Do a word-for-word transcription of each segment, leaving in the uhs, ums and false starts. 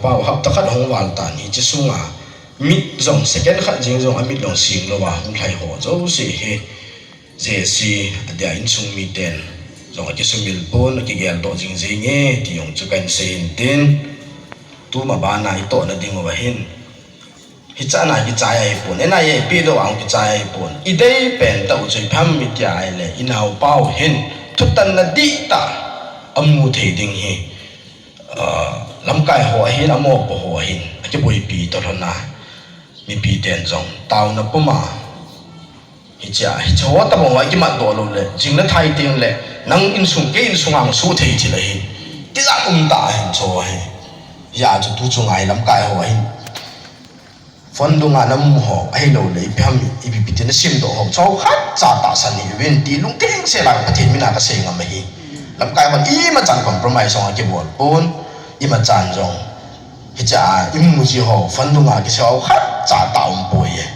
Pau hapta khat hung val tan hiche sunga mit jong second khat jing jong amit jong sing louva hung lhai ho jouse hi J C adia insung miten jong akisumil pon, akigel toh jing jenge ti jong chu kahin sei in tin, tuma bana itohna ding uva hin hichan a kichai ahipon, N I A pe doh a hung kichai ahipon, idei pen tah u chu ipi ham itia ahile, inaopau hin thutanna dihtah amu thei ding hi, ah, lamkai ho ahin, amopo ho ahin akiboipi toh lhon a, mipi ten jong taona puma hichea, hiche ho tabang ho akimat doh lou le, jing le thai teng le, nang insung, kei insung a hung soh thei thil ahi, tijat um tah ahin chu ahi. Hijeh a chu tu chunga hi lamkai ho ahin phone dunga namu ho, ahilou le ipi ham, ipi ipi ti nasim doh ho, chu khatcha tahsan hih uvin ti lungtheng sel a Pathen mina kasei ngam ahi. Lamkai hon imachan compromise jong akibol pon, imachan jong hichea imu ji ho, phone dunga kisei ho khatcha tah umpoi e.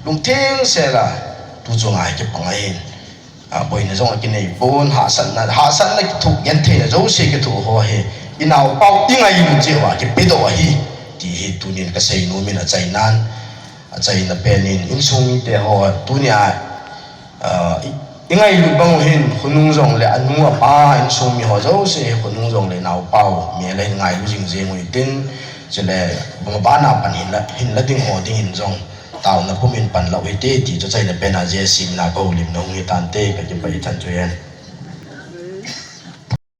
Lungtheng sel a tu chunga hi kipang ahin, ah, boina jong akinei pon, hahsatna, hahsatna kithoh, gentheina jouse kithoh ho hi inaopau ingailu jeh uva kipedoh ahi ti hi tunin kasei nom in, achainan, achaina pen in, insung mite ho tunia, ah, i, ingailut bang u hin khonung jongle anu apa, insung mi ho jouse hi khonung jongle naopau mel a hin ngailu jing jeng u hitin, chule bang bana pan hinla, hinla ding ho dingin jong taona pumin panla u hite ti chu achaina pen a J C mina kahoulimna hung hitante, kakipah than chu hen.